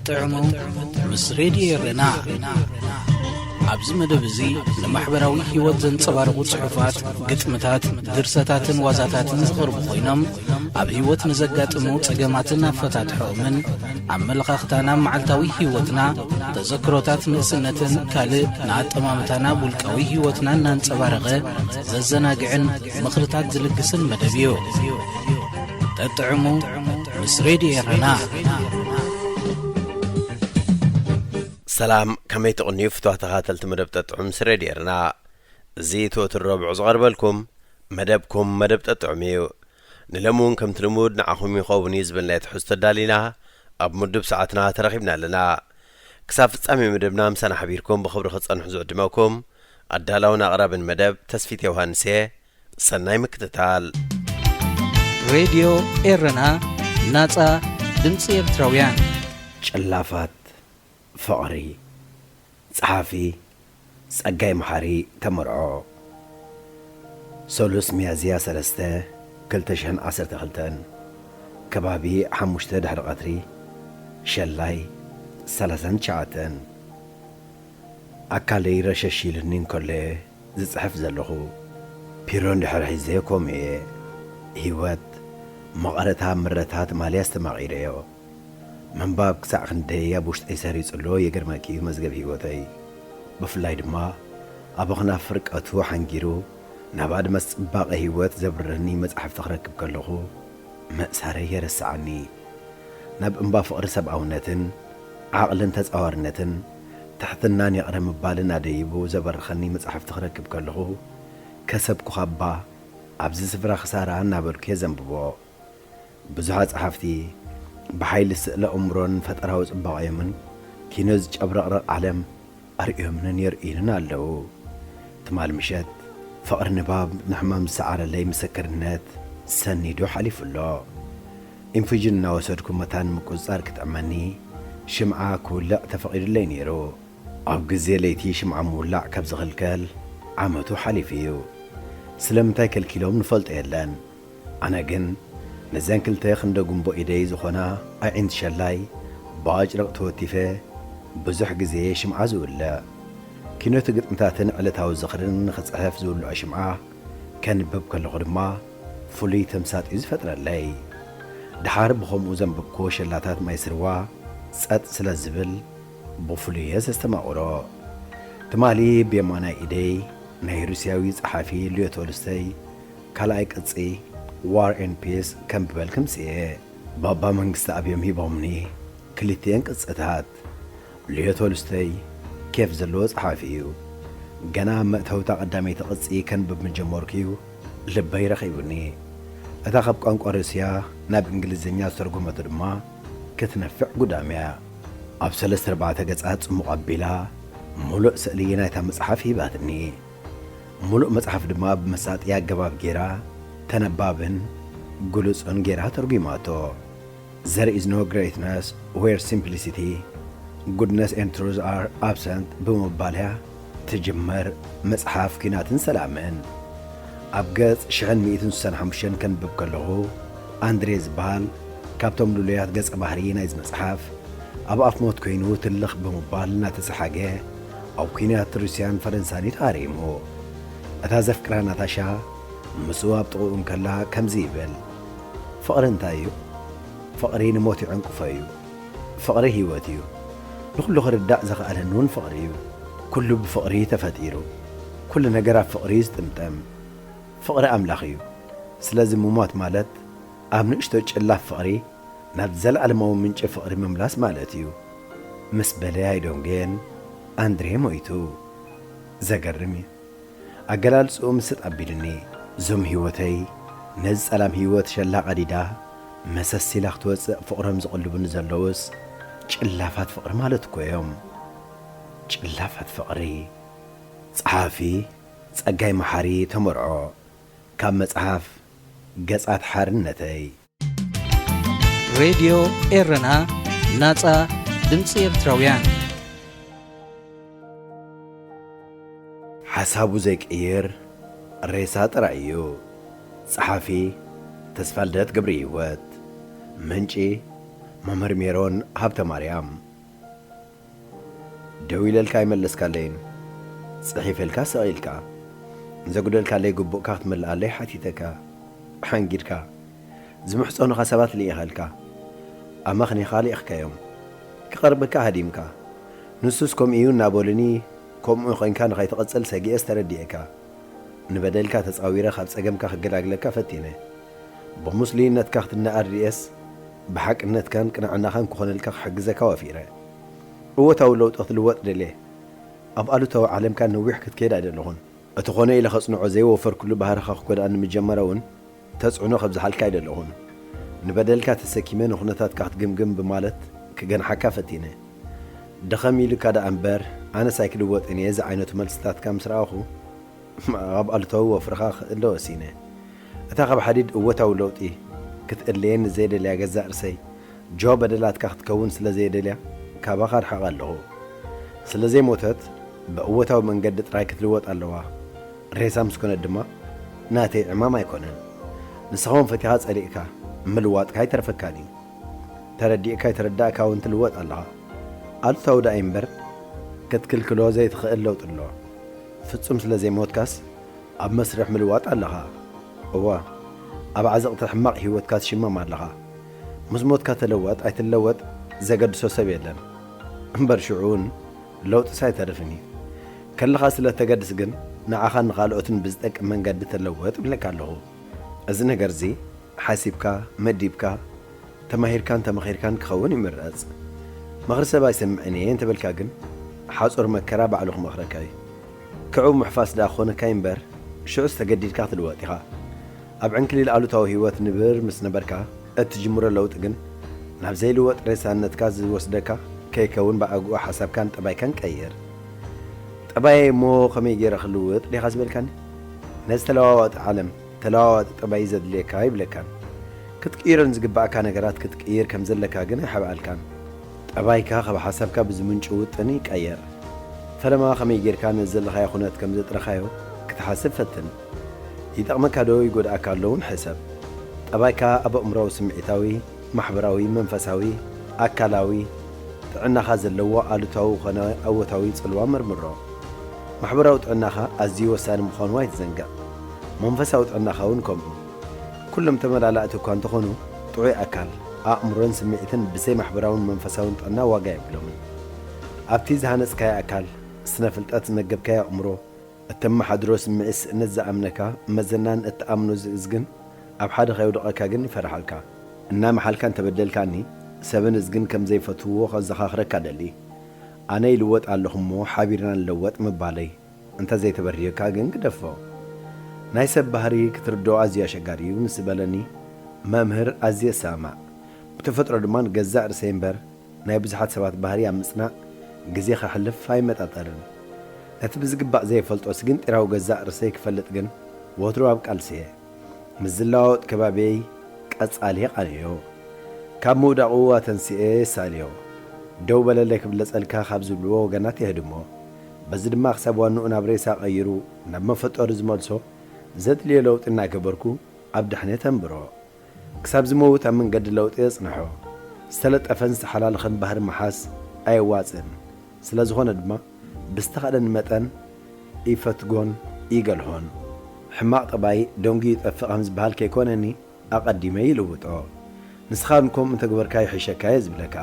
ጥዕሙ ምስ ሬድዮ ኤረና። ኣብዚ መደብ እዚ ንማሕበራዊ ህይወት ዘንጸባርቑ ጽሑፋት፣ ግጥምታት፣ ድርሰታትን ዋዛታትን ዝቐርቡ ኮይኖም፣ ኣብ ህይወት ንዘጋጥሙ ጸገማትን ኣፈታትሖኦምን፣ ኣመለኻኽታና፣ መዓልታዊ ህይወትና፣ ተዘክሮታት ንእስነትን ካልእ ንኣጠማምታና ውልቃዊ ህይወትና እናንጸባረቐ ዘዘናግዕን ምኽርታት ዝልግስን መደብ እዩ። ጠጥዕሙ ምስ ሬድዮ ኤረና። ሰላም፣ ከመይ ትቕንዩ ፍትዋ ተኻተልቲ መደብ ጠጥዑም ምስ ሬድዮ ኤረና? እዚ እቲ ወትሩ ረቡዕ ዝቐርበልኩም መደብኩም መደብ ጠጥዑም እዩ። ንሎሚ እውን ከምቲ ልሙድ ንዓኹም ይኸውን እዩ ዝበልናዮ ትሕዝቶ ኣዳሊና ኣብ ምዱብ ሰዓትና ተረኺብና ኣለና። ክሳብ ፍጻሜ መደብና ምሳና ሓቢርኩም ብኽብሪ ክጸንሑ ዝዕድመኩም ኣዳላውን ኣቕራብን መደብ ተስፊት ዮሃንስ እየ። ሰናይ ምክትታል። ሬድዮ ኤረና፣ ናጻ ድምጺ ኤርትራውያን። ጭላፋት ፍቕሪ። ጸሓፊ ጸጋይ መሓሪ ተመርዖ። ሰሉስ ሚያዝያ ሰለስተ ክልተ ሽሕን ዓሰርተ ክልተን፣ ከባቢ ሓሙሽተ ድሕሪ ቀትሪ፣ ሸላይ ሰላሳን ትሽዓተን። ኣካለይ ረሸሽ ኢሉኒ እንከሎ እየ ዝጽሕፍ ዘለኹ። ፒሮ እንድሕር ሒዘ ከምኡ እየ። ህይወት መቐረታ ምረታ ትማሊ ኣስተማቒረዮ። ምንባብ ክሳዕ ክንደይ ኣብ ውሽጠይ ሰሪጹ ኣሎ የገርመኪ እዩ መዝገብ ህይወተይ። ብፍላይ ድማ ኣብ ኣኽናፍ ፍርቀቱ ሓንጊሩ ናብ ኣድማስ ጽባቐ ህይወት ዘብርረኒ መጻሕፍቲ ክረክብ ከለኹ፣ ምእሳረይ የረስዓኒ። ናብ እምባ ፍቕሪ ሰብኣውነትን ዓቕልን ተጻዋርነትን ትሕትናን ይቕረ ምባልን ኣደይቡ ዘበርኸኒ መጻሕፍቲ ክረክብ ከለኹ፣ ከሰብኩኻ እባ ኣብዚ ስፍራ ክሳራ እናበልኩ እየ ዘንብቦ። ብዙሓት ጸሓፍቲ ብሓይሊ ስእለ ኣእምሮን ፈጠራዊ ጽባቐዮምን ኪኖ ዝጨብረቕረቕ ዓለም ኣርእዮምንን የርእዩንን ኣለዉ። ትማል ምሸት ፍቕሪ ንባብ ንሕማም ዝሰዓረለይ ምስክርነት ሰኒዱ ሓሊፉ ኣሎ። ኢንፉዥን እናወሰድኩ መታን ምቁጽጻር ክጥዕመኒ ሽምዓ ክውልዕ ተፈቒዱለይ ነይሩ። ኣብ ግዜ ለይቲ ሽምዓ ምውላዕ ካብ ዝኽልከል ዓመቱ ሓሊፉ እዩ። ስለምንታይ ከልኪሎም ንፈልጦ የለን። ኣነ ግን ነዘን ክልተ ክንደ ጉንቦ ኢደይ ዝኾና ኣዒንቲ ሸላይ ብኣጭርቕ ተወቲፈ ብዙሕ ግዜ ሽምዓ ዝውልዕ። ኪኖቲ ግጥምታትን ዕለታዊ ዝኽርን ንኽጽሕፍ ዝውልዖ ሽምዓ ከንብብ ከለኹ ድማ ፍሉይ ተምሳጥ እዩ ዝፈጥረለይ። ደሓር ብኸምኡ ዘንበብኩዎ ሸላታት ማይ ስርዋ ጸጥ ስለ ዝብል ብፍሉይ እየ ዘስተማቕሮ። ትማሊ ብየማናይ ኢደይ ናይ ሩስያዊ ጸሓፊ ሊዮ ቶልስተይ ካልኣይ ቅጺ ዋር ኤንድ ፒስ ከንብበልኪ ምጽኤ። ባባ መንግስቲ ኣብዮም ሂቦምኒ ክልቲኤን ቅጽታት። ሊዮ ቶልስተይ ኬፍ ዘለዎ ጸሓፊ እዩ። ገና ኣብ መእተውታ ቀዳመይቲ ቅጺ ከንብብ ምጀመርኩ እዩ ልበይ ረኺቡኒ። እታ ካብ ቋንቋ ሩስያ ናብ እንግሊዝኛ ዝተርጎመቶ ድማ ክትነፍዕ ጉዳም እያ። ኣብ ሰለስተ ኣርባዕተ ገጻት ጽሙቕ ኣቢላ፣ ምሉእ ስእሊ ናይታ መጽሓፍ ሂባትኒ። ምሉእ መጽሓፍ ድማ ብመሳጢ ኣገባብ ጌራ፣ ተነባብን ግሉጽን ጌራ ተርጒማቶ። There is no greatness where simplicity, goodness and truth are absent ብምባል እያ ትጅመር መጽሓፍ ኲናትን ሰላምን። ኣብ ገጽ ሽሕን ሚእትን ስሳን ሓሙሽተን ከንብብ ከለኹ፣ ኣንድሬ ዝበሃል ካብቶም ልሉያት ገጸ ባህሪ ናይዚ መጽሓፍ፣ ኣብ ኣፍ ሞት ኮይኑ ትልኽ ብምባል እናተሰሓገ ኣብ ኲናት ሩስያን ፈረንሳን እዩ ተሃሪሙ። እታ ዘፍቅራ ናታሻ ምስኡ ኣብ ጥቕኡ እንከላ ከምዚ ይብል፣ "ፍቕሪ እንታይ እዩ? ፍቕሪ ንሞት ይዕንቅፎ እዩ። ፍቕሪ ህይወት እዩ። ንኹሉ ክርዳእ ዘኽኣለኒ እውን ፍቕሪ እዩ። ኩሉ ብፍቕሪ እዩ ተፈጢሩ። ኩሉ ነገር ኣብ ፍቕሪ እዩ ዝጥምጠም። ፍቕሪ ኣምላኽ እዩ። ስለዚ ምሟት ማለት ኣብ ንእሽቶ ጭላፍ ፍቕሪ ናብ ዘለዓለማዊ ምንጪ ፍቕሪ ምምላስ ማለት እዩ" ምስ በለ ኣይዶንጌን ኣንድሬ ሞይቱ። ዘገርም እዩ። ኣገላልጽኡ ምስጥ ኣቢሉኒ። እዞም ህይወተይ ነዚ ጸላም ህይወት ሸላ ቀዲዳ መሰስ ኢላ ክትወጽእ ፍቕሮም ዝቕልቡኒ ዘለዉስ ጭላፋት ፍቕሪ ማለት እኮ እዮም። ጭላፋት ፍቕሪ። ጸሓፊ ጸጋይ መሓሪ ተመርዖ። ካብ መጽሓፍ ገጻት ሓርነተይ። ሬድዮ ኤረና፣ ናጻ ድምጺ ኤርትራውያን። ሓሳቡ ዘይቅይር ሬሳ ጥራይ እዩ። ጸሓፊ ተስፋልደት ገብረህይወት። ምንጪ መምህር ሜሮን ሃብተማርያም። ደዊለልካ ኣይመለስካለይን። ጽሒፈልካ ስቕ ኢልካ። ዘጉደልካለይ ግቡእካ ክትምልኣለይ ሓቲተካ። ሓንጊድካ። ዝምሕጸኑኻ ሰባት ልኢኸልካ። ኣመኽኒኻ ልኢኽካዮም። ክቐርበካ ሃዲምካ። ንሱስ ከምኡ እዩ እናበሉኒ፣ ከምኡ ኮይንካ ንኸይትቕጽል ሰጊኤስ ተረዲኤካ። ንበደልካ ተጻዊረ ካብ ጸገምካ ክገላግለካ ፈቲነ። ብሙስሊምነትካ ክትነኣር ድኤስ፣ ብሓቅነትካን ቅንዕናኻን ክኾነልካ ክሕግዘካ ወፊረ። እወታዊ ለውጢ ክትልወጥ ደልየ። ኣብ ኣሉታዊ ዓለምካ ነዊሕ ክትከይድ ኣይደለኹን። እቲ ኾነ ኢለ ከጽንዖ ዘይወፈርኩሉ ባህርኻ ክጎድኣኒ ምጀመረ እውን፣ ተጽዕኖ ከብዝሓልካ ኣይደለኹን። ንበደልካ ተሰኪመ ንኹነታትካ ክትግምግም ብማለት ክገንሓካ ፈቲነ። ደኸም ኢሉካ ደኣ እምበር፣ ኣነስ ኣይክልወጥን እየ ዝዓይነቱ መልስታትካ ምስ ረኣኹ፣ ኣብ ኣሉታዊ ወፍርኻ ክእለ ወሲነ። እታ ካብ ሓዲድ እወታዊ ለውጢ ክትእለየኒ ዘይደልያ ገዛእ ርእሰይ፣ ጆ በደላትካ ክትከውን ስለ ዘይደልያ፣ ካባኻ ርሕቐ ኣለኹ። ስለ ዘይሞተት፣ ብእወታዊ መንገዲ ጥራይ ክትልወጥ ኣለዋ። ሬሳ ምስ ኮነት ድማ፣ ናተይ ዕማም ኣይኮነን። ንስኻ እውን ፈቲኻ ጸሊእካ፣ ምልዋጥካ ኣይተርፈካን እዩ። ተረዲእካ ኣይተረዳእካ እውን ትልወጥ ኣለኻ። ኣሉታዊ ደኣ እምበር፣ ክትክልክሎ ዘይትኽእል ለውጢ ኣሎ። ፍጹም ስለ ዘይሞትካስ፣ ኣብ መስርሕ ምልዋጥ ኣለኻ። እወ፣ ኣብ ዓዘቕቲ ሕማቕ ህይወትካ ትሽመም ኣለኻ። ምስ ሞትካ ተለወጥ ኣይትለወጥ ዘገድሶ ሰብ የለን። እምበር ሽዑ እውን ለውጥስ ኣይተርፍን እዩ። ከለኻ ስለ ተገድስ ግን ንዓኻን ንኻልኦትን ብዝጠቅም መንገዲ ተለወጥ እብለካ ኣለኹ። እዚ ነገርዚ ሓሲብካ፣ መዲብካ፣ ተማሂርካን ተመኺርካን ክኸውን ይምረጽ። ምኽሪ ሰብ ኣይሰምዕን እየ እንተበልካ ግን፣ ሓጹር መከራ ባዕሉ ክመኽረካ እዩ። ክዕው ምሕፋስ ደኣ ክኾነካ እዩ እምበር፣ ሽዑስ ተገዲድካ ክትልወጥ ኢኻ። ኣብ ዕንክሊል ኣሉታዊ ህይወት ንብር ምስ ነበርካ፣ እትጅምሮ ለውጢ ግን ናብ ዘይልወጥ ሬሳነትካ ዝወስደካ ከይከውን ብኣግኡ ሓሳብካን ጠባይካን ቀይር። ጠባየይ እሞ ከመይ ገይረ ክልውጥ ዲኻ ዝበልካኒ? ነዚ ተለዋዋጢ ዓለም ተለዋዋጢ ጠባይ ዘድልየካ ይብለካን። ክትቅይሮን ዝግባእካ ነገራት ክትቅይር ከም ዘለካ ግን ኣይሓብኣልካን። ጠባይካ ካብ ሓሳብካ ብዝምንጩ ውጥን ይቀየር። ፈለማ ከመይ ጌርካ ነዚ ዘለኻዮ ኩነት ከም ዘጥረኻዮ ክትሓስብ ፈትን። ይጠቕመካ ዶ ይጎድኣካ ኣሎ እውን ሕሰብ። ጠባይካ ኣብ ኣእምሮዊ፣ ስምዒታዊ፣ ማሕበራዊ፣ መንፈሳዊ፣ ኣካላዊ ጥዕናኻ ዘለዎ ኣሉታዊ ኾነ ኣወታዊ ጽልዋ መርምሮ። ማሕበራዊ ጥዕናኻ ኣዝዩ ወሳኒ ምዃኑ ኣይትዘንግዕ። መንፈሳዊ ጥዕናኻ እውን ከምኡ። ኩሎም ተመላላእቲ እኳ እንተኾኑ፣ ጥዑይ ኣካል፣ ኣእምሮን ስምዒትን ብዘይ ማሕበራውን መንፈሳውን ጥዕና ዋጋ የብሎምን። ኣብቲ ዝሃነጽካዮ ኣካል፣ ስነ ፍልጠት ዝመገብካዮ ኣእምሮ፣ እተመሓድሮ ስምዒት ስእነት ዝኣምነካ መዘናን እትኣምኖ ዝእዝግን ኣብ ሓደ ከየውድቐካ ግን ይፈርሓልካ። እናመሓልካ እንተበደልካኒ፣ ሰብን እዝግን ከም ዘይፈትውዎ ከዘኻኽረካ ደሊ። ኣነ ይልወጥ ኣለኹ እሞ ሓቢርና ንለወጥ ምባለይ እንተ ዘይተበርህየካ ግን ግደፎ። ናይ ሰብ ባህሪ ክትርድኦ ኣዝዩ ኣሸጋሪ እዩ ምስ ዝበለኒ መምህር ኣዝየ እሰማማዕ። ብተፈጥሮ ድማ ንገዛእ ርእሰይ እምበር ናይ ብዙሓት ሰባት ባህሪ ኣብ ምጽናዕ ግዜ ከሕልፍ ኣይመጣጠርን። ነቲ ብዝግባእ ዘይፈልጦ ስግንጢራዊ ገዛእ ርእሰይ ክፈልጥ ግን ወትሩ ኣብ ቃልሲ እየ። ምስ ዝለዋወጥ ከባቢየይ ቀጻሊ የቓንዮ። ካብ ምውዳቑ ኣተንሲኤ የሳልዮ። ደው በለለይ ክብለጸልካ ካብ ዝብልዎ ወገናት የህድሞ። በዚ ድማ ክሳብ ዋንኡ ናብ ሬሳ ቀይሩ ናብ መፈጠሩ ዝመልሶ ዘድልዮ ለውጢ እናገበርኩ ኣብ ድሕነት ኣንብሮ። ክሳብ ዝመውት ኣብ መንገዲ ለውጢ የጽንሖ። ዝተለጠፈን ዝተሓላለኸን ባህሪ ምሓዝ ኣየዋጽእን። ስለ ዝኾነ ድማ ብዝተኻእለኒ መጠን ይፈትጎን ይገልሆን። ሕማቕ ጠባይ ደንጉዩ ይጠፍእ ከም ዝበሃል ከይኮነኒ ኣቐዲመ ይልውጦ። ንስኻ እውን ከምኡ እንተግበርካ ይሕሸካ እየ ዝብለካ።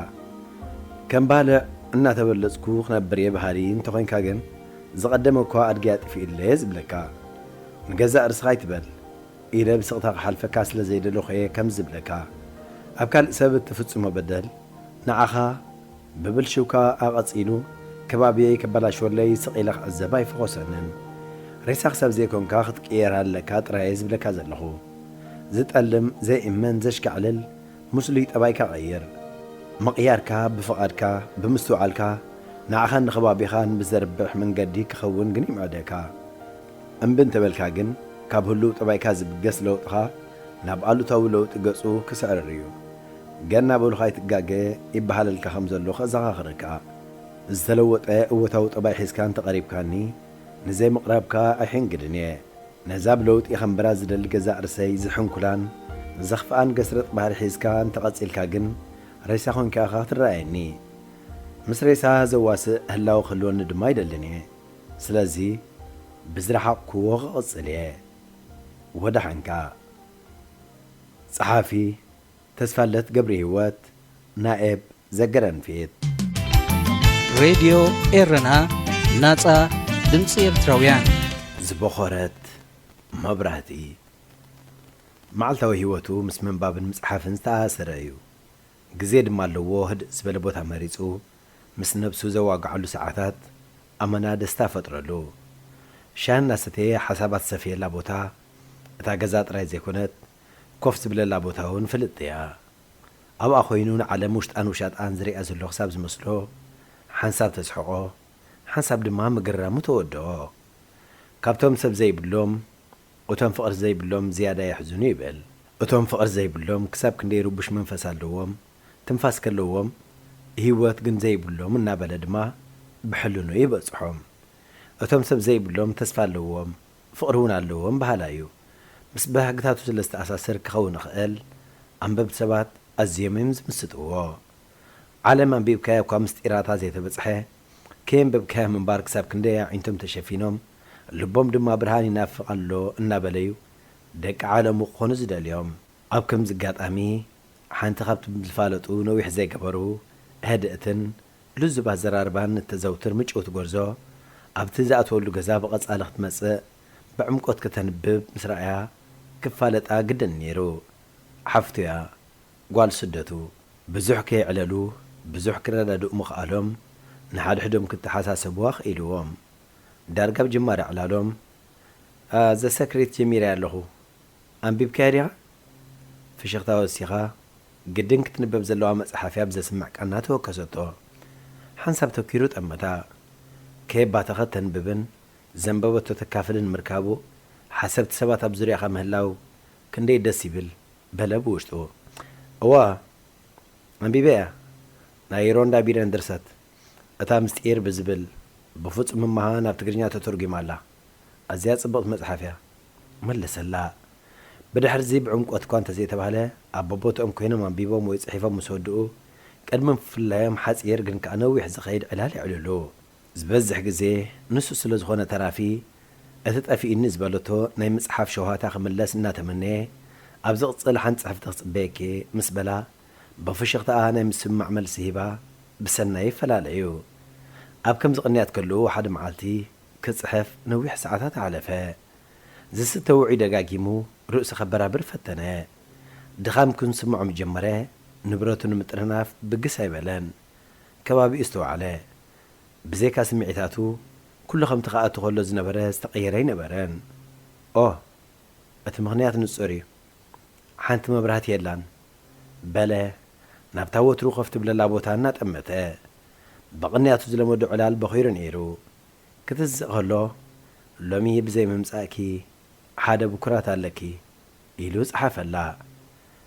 ከም ባልዕ እናተበለጽኩ ክነብር እየ በሃሊ እንተኾይንካ ግን ዝቐደመ እኳ ኣድጊ ኣጥፊኡለይ እየ ዝብለካ። ንገዛእ ርእስኻ ኣይትበል። ኢለ ብስቕታ ክሓልፈካ ስለ ዘይደለኹ እየ ከምዚ ዝብለካ። ኣብ ካልእ ሰብ እትፍጽሞ በደል ንዓኻ ብብልሽውካ ኣቐጺሉ ከባቢየይ ከበላሽወለይ ስቕ ኢለ ክዕዘብ ኣይፈኾሰንን። ሬሳ ክሳብ ዘይኮንካ ክትቅየር ኣለካ ጥራይ እየ ዝብለካ ዘለኹ። ዝጠልም፣ ዘይእመን፣ ዘሽካዕልል ምስሉይ ጠባይካ ቀይር። ምቕያርካ ብፍቓድካ፣ ብምስትውዓልካ፣ ንዓኻን ንኸባቢኻን ብዘርብሕ መንገዲ ክኸውን ግን ይምዕደካ። እምቢ እንተበልካ ግን፣ ካብ ህሉው ጠባይካ ዝብገስ ለውጥኻ ናብ ኣሉታዊ ለውጢ ገጹ ክስዕርር እዩ። ገና በሉኻ ኣይትጋገ ይበሃለልካ ከም ዘሎ ከዘኻኽረካ። ዝተለወጠ እወታዊ ጠባይ ሒዝካ እንተቐሪብካኒ፣ ንዘይምቕራብካ ኣይሕንግድን እየ። ነዛ ብለውጢ ከንብራ ዝደሊ ገዛእ ርእሰይ ዝሕንኩላን ዘኽፍኣን ገስረጥ ባህሪ ሒዝካ እንተቐጺልካ ግን፣ ሬሳ ኮንካ ኢኻ ክትረኣየኒ። ምስ ሬሳ ዘዋስእ ህላወ ክህልወኒ ድማ ኣይደልን እየ። ስለዚ ብዝረሓቕክዎ ክቕጽል እየ። ወደሓንካ። ጸሓፊ ተስፋለት ገብረሂወት፣ ናኤብ ዘገረንፊት። ሬድዮ ኤረና፣ ናጻ ድምጺ ኤርትራውያን። ዝበኾረት መብራህቲ። መዓልታዊ ህይወቱ ምስ ምንባብን ምጽሓፍን ዝተኣሳሰረ እዩ። ግዜ ድማ ኣለዎ። ህድእ ዝበለ ቦታ መሪጹ፣ ምስ ነብሱ ዘዋግዓሉ ሰዓታት ኣመና ደስታ ፈጥረሉ። ሻሂ እናሰተየ ሓሳባት ዝሰፍየላ ቦታ፣ እታ ገዛ ጥራይ ዘይኮነት፣ ኮፍ ዝብለላ ቦታ እውን ፍልጥቲ እያ። ኣብኣ ኮይኑ ንዓለም ውሽጣን ውሻጣን ዝሪኣ ዘሎ ክሳብ ዝመስሎ፣ ሓንሳብ ተስሕቖ፣ ሓንሳብ ድማ ምግራሙ ተወድኦ። ካብቶም ሰብ ዘይብሎም፣ እቶም ፍቕሪ ዘይብሎም ዝያዳ የሕዝኑ ይብል። እቶም ፍቕሪ ዘይብሎም ክሳብ ክንደይ ርቡሽ መንፈስ ኣለዎም፣ ትንፋስ ከለዎም፣ ህይወት ግን ዘይብሎም እናበለ ድማ ብሕልንኡ ይበጽሖም። እቶም ሰብ ዘይብሎም ተስፋ ኣለዎም፣ ፍቕሪ እውን ኣለዎም በሃላይ እዩ። ምስ ባህግታቱ ስለ ዝተኣሳሰር ክኸውን ይኽእል፣ ኣንበብቲ ሰባት ኣዝዮም እዮም ዝምስጥዎ። ዓለም ኣንቢብካያ እኳ ምስጢራታ ዘይተበጽሐ፣ ከየንበብካዮም እምባር ክሳብ ክንደይ ኣዒንቶም ተሸፊኖም፣ ልቦም ድማ ብርሃን ይናፍቕ ኣሎ እናበለዩ ደቂ ዓለሙ ክኾኑ ዝደልዮም። ኣብ ከምዚ ኣጋጣሚ፣ ሓንቲ ካብቶም ዝፋለጡ ነዊሕ ዘይገበሩ፣ ህድእትን ልዙብ ኣዘራርባን እተዘውትር ምጭውቲ ጎርዞ፣ ኣብቲ ዝኣተወሉ ገዛ ብቐጻሊ ክትመጽእ፣ ብዕምቆት ከተንብብ ምስ ረኣያ፣ ክፋለጣ ግድን ነይሩ። ሓፍቱ እያ፣ ጓል ስደቱ። ብዙሕ ከየዕለሉ፣ ብዙሕ ክረዳድኡ ምኽኣሎም፣ ንሓድሕዶም ክተሓሳሰቡ ኣኽኢልዎም። ዳርጋ ኣብ ጅማረ ዕላሎም፣ "ኣ፣ ዘ ሰክሬት ጀሚረያ ኣለኹ። ኣንቢብካያ ዲኻ?" ፍሽኽታ ወሲኻ፣ ግድን ክትንበብ ዘለዋ መጽሓፍ እያ ብዘስምዕ ቃና ተወከሰቶ። ሓንሳብ ተኲሩ ጠመታ። ከየባተኸት ተንብብን ዘንበበቶ ተካፍልን ምርካቡ፣ ሓሰብቲ ሰባት ኣብ ዙርያኻ ምህላው ክንደይ ደስ ይብል፣ በለ ብውሽጡ። እዋ፣ ኣንቢበያ፣ ናይ ሮንዳ ቢረን ድርሰት። እታ ምስጢር ብዝብል ብፍጹም እማሃ ናብ ትግርኛ ተተርጒማ ኣላ። ኣዝያ ጽብቕቲ መጽሓፍ እያ፣ መለሰላ። ብድሕሪ'ዚ ብዕምቆት እኳ እንተዘይተባህለ፣ ኣብ በቦትኦም ኮይኖም ኣንቢቦም ወይ ጽሒፎም ምስ ወድኡ፣ ቅድሚ ምፍልላዮም ሓጺር ግን ከኣ ነዊሕ ዝኸይድ ዕላል የዕልሉ። ዝበዝሕ ግዜ ንሱ ስለ ዝኾነ ተራፊ፣ እቲ ጠፊኡኒ ዝበለቶ ናይ ምጽሓፍ ሸውሃታ ክምለስ እናተመነየ፣ ኣብ ዝቕጽል ሓንቲ ጽሕፍቲ ክጽበየኪ ምስ በላ፣ ብፍሽኽታኣ ናይ ምስምማዕ መልሲ ሂባ፣ ብሰናይ ይፈላለዩ። ኣብ ከምዚ ቅንያት ከለዉ ሓደ መዓልቲ ክጽሕፍ ነዊሕ ሰዓታት ኣሕለፈ። ዝስተ ውዑይ ደጋጊሙ ርእሱ ከበራብር ፈተነ። ድኻም ክንስምዖ ምስ ጀመረ፣ ንብረቱ ንምጥርናፍ ብግስ ኣይበለን። ከባቢኡ ኣስተውዓለ። ብዘይካ ስምዒታቱ፣ ኩሉ ከምቲ ክኣቱ ከሎ ዝነበረ ዝተቐየረ ኣይነበረን። ኦህ! እቲ ምኽንያት ንጹር እዩ። ሓንቲ መብራህቲ የላን፣ በለ ናብታ ወትሩ ኮፍ ትብለላ ቦታ እናጠመተ። ብቕንያቱ ዝለመዶ ዕላል በኺሩ ነይሩ። ክትዝእ ከሎ፣ ሎሚ ብዘይ ምምጻእኪ ሓደ ብኩራት ኣለኪ፣ ኢሉ ጸሓፈላ።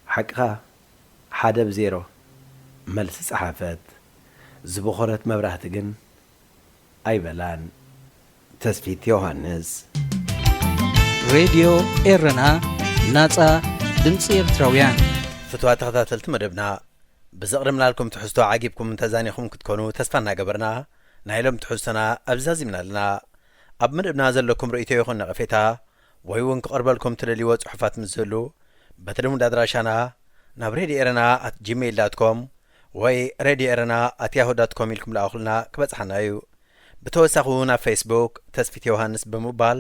ሓቅኻ፣ ሓደ ብዜሮ፣ መልሲ ጸሓፈት። ዝበኾረት መብራህቲ ግን ኣይበላን። ተስፊት ዮሃንስ። ሬድዮ ኤረና፣ ናጻ ድምጺ ኤርትራውያን። ፍትዋት ተኸታተልቲ መደብና፣ ብዘቕረብናልኩም ትሕዝቶ ዓጊብኩም ተዛኒኹም ክትኮኑ ተስፋ እናገበርና፣ ናይ ሎም ትሕዝቶና ኣብዚ ዛዚምና ኣለና። ኣብ መደብና ዘለኩም ርእይቶ ይኹን ነቐፌታ፣ ወይ እውን ክቐርበልኩም ትደልይዎ ጽሑፋት ምስ ዝህሉ፣ በቲ ልሙድ ኣድራሻና ናብ ሬድዮ ኤረና ኣት ጂሜይል ዳት ኮም ወይ ሬድዮ ኤረና ኣት ያሁ ዳት ኮም ኢልኩም ልኣኹልና ክበጽሓና እዩ። ብተወሳኺ እውን ኣብ ፌስቡክ ተስፊት ዮሃንስ ብምባል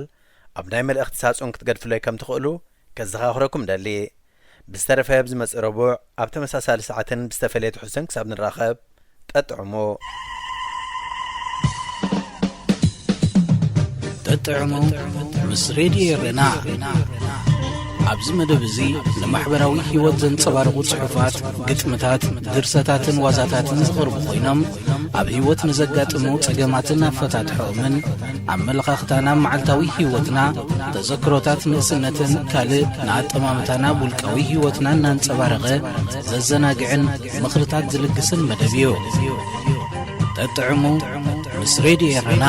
ኣብ ናይ መልእኽቲ ሳጹን ክትገድፉለይ ከም ትኽእሉ ከዘኻኽረኩም ደሊ። ብዝተረፈ ኣብ ዝመጽእ ረቡዕ ኣብ ተመሳሳሊ ሰዓትን ብዝተፈለየ ትሕዝቶን ክሳብ ንራኸብ፣ ጠጥዕሙ። ጠጥዕሙ ምስ ሬድዮ ኤረና። ኣብዚ መደብ እዚ ንማሕበራዊ ህይወት ዘንጸባርቑ ጽሑፋት፣ ግጥምታት፣ ድርሰታትን ዋዛታትን ዝቐርቡ ኮይኖም፣ ኣብ ህይወት ንዘጋጥሙ ጸገማትን ኣፈታትሖኦምን፣ ኣመለኻኽታና ኣብ መዓልታዊ ህይወትና፣ ተዘክሮታት ንእስነትን ካልእ ንኣጠማምታና ኣብ ውልቃዊ ህይወትና እናንጸባረቐ ዘዘናግዕን ምኽርታት ዝልግስን መደብ እዩ። ጠጥዕሙ ምስ ሬድዮ ኤረና።